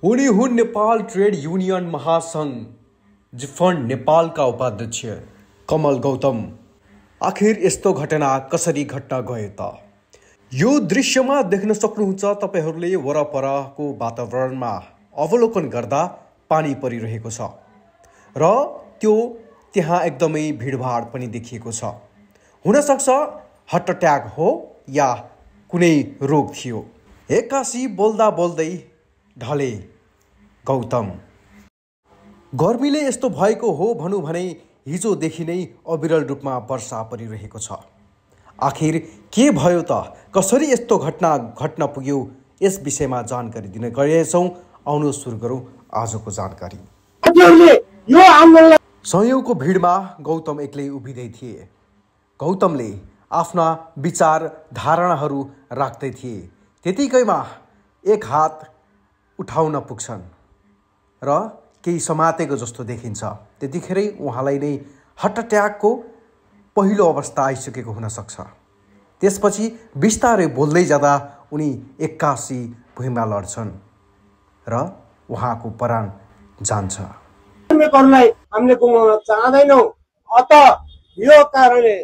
उनी हुन् Nepal trade union महासंघ जिफन्ड नेपालका उपाध्यक्ष कमल गौतम। आखिर यस्तो घटना कसरी घट्न गयो त? यो दृश्यमा देख्न सक्नुहुन्छ तपाईहरूले वरपरको वातावरणमा अवलोकन गर्दा पानी परिरहेको छ र त्यो त्यहाँ एकदमै भिडभाड पनि देखिएको छ। हुन सक्छ हार्ट अट्याक हो या कुनै रोग थियो। एक्कासी बोल्दा बोल्दै ढले गौतम। गर्मीले यस्तो भएको हो भनौँ भने हिजोदेखि नै अविरल रूपमा वर्षा परिरहेको छ। आखिर के भयो त? कसरी यस्तो घटना घट्न पुग्यो? यस विषयमा जानकारी दिन गएछौँ। आउनु सुरु गरौँ आजको जानकारी। सयौंको भिडमा गौतम एक्लै उभिँदै थिए। गौतमले आफ्ना विचार धारणाहरू राख्दै थिए। त्यतिकैमा एक हात उठाउन पुग्छन् र केही समातेको जस्तो देखिन्छ। त्यतिखेरै उहाँलाई नै हार्ट अट्याकको पहिलो अवस्था आइसकेको हुन सक्छ। त्यसपछि बिस्तारै बोल्दै जाँदा उनी एक्कासी भुइँमा लड्छन् र उहाँको प्राण जान्छ। हामीले गुमाउन चाहदैनौँ। अत यो कारणले